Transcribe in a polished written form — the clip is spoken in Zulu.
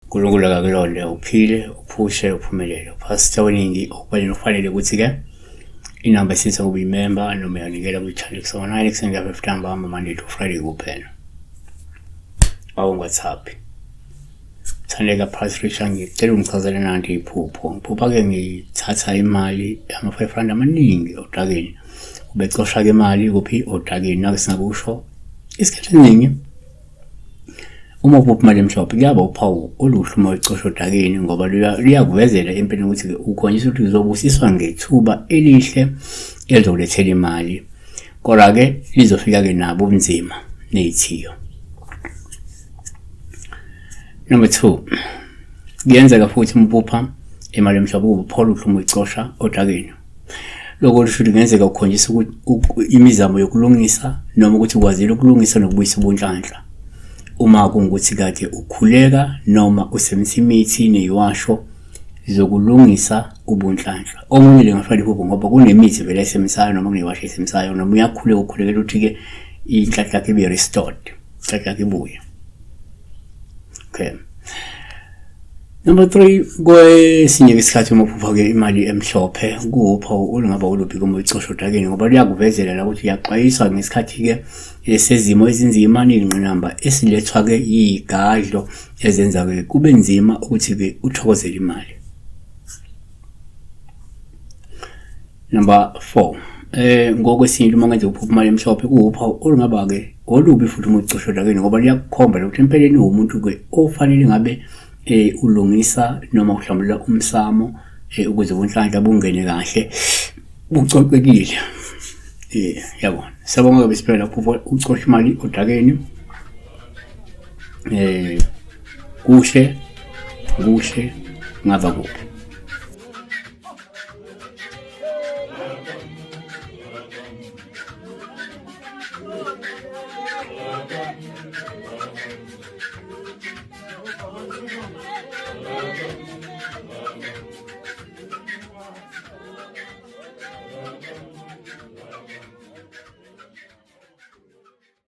uNkulunkulu akakulonde uphile uphushe uphumelele. Pastor weningi okubaleni ufanele ukuthi-ke inamba esisa kuba imemba noma uyanikela kwi-channel kusoma 9 ekuseni kuya 5 ntambama Monday to Friday kuphela. Awungathaphi. Thandeka Patricia ngicela ungichazele nanti iphupho. Ngiphupha-ke ngithatha imali ama-5 rand amaningi odakeni. Ubecosha-ke imali kuphi odakeni nake singakusho isikhathi esiningi uma uphupha imali emhlophe kuyaba uphawu oluhle uma ucosha odakeni ngoba luyakuvezela empeleni ukuthi-ke ukhonjiswa ukuthi uzobusiswa ngethuba elihle elizokulethela imali kodwa-ke lizofika-ke nabo ubunzima ney'thiyo. Number 2, kuyenzeka futhi uma uphupha imali emhlophe kuba uphawu oluhle uma uyicosha odakeni. Lokho kusho ukuthi kungenzeka ukhonjiswa imizamo yokulungisa noma ukuthi ukwazile ukulungisa nokubuyisa ubunhlanhla. Uma kungukuthi kade ukhuleka noma usebenzisa imithi neyiwasho zokulungisa ubunhlanhla. Omunye lingafana iphupho ngoba kunemithi vele ayisebenzisayo noma kuneyiwasho ayisebenzisayo noma uyakhuleka ukhulekela ukuthi-ke inhlanhla yakhe ibe restored, inhlanhla yakhe ibuye. Okay. Number 3, kwesinye isikhathi uma uphupha-ke imali emhlophe kuwuphawu olungaba oluphi kuma uyicosha odakeni ngoba luyakuvezela la ukuthi uyaxwayiswa ngesikhathi-ke sezimo ezinzima ney'ngqinamba esilethwa-ke yigadlo ezenza-ke kube nzima ukuthi-ke uthokozele imali. Number 4, ngokwesintu uma kungenzeka uphupha imali emhlophe kuwuphawu olungaba-ke olubi futhi uma ucosha odakeni ngoba luyakukhomba lokuthi empeleni uwumuntu-ke ofanele ngabe ulungisa noma uhlambulula umsamo ukuze ubunhlanhla bungene kahle bucocekile. Yabona. Siyabonga-ke besiphela lapho ucosha imali odakeni. Kuhle kuhle ngaba kuphi.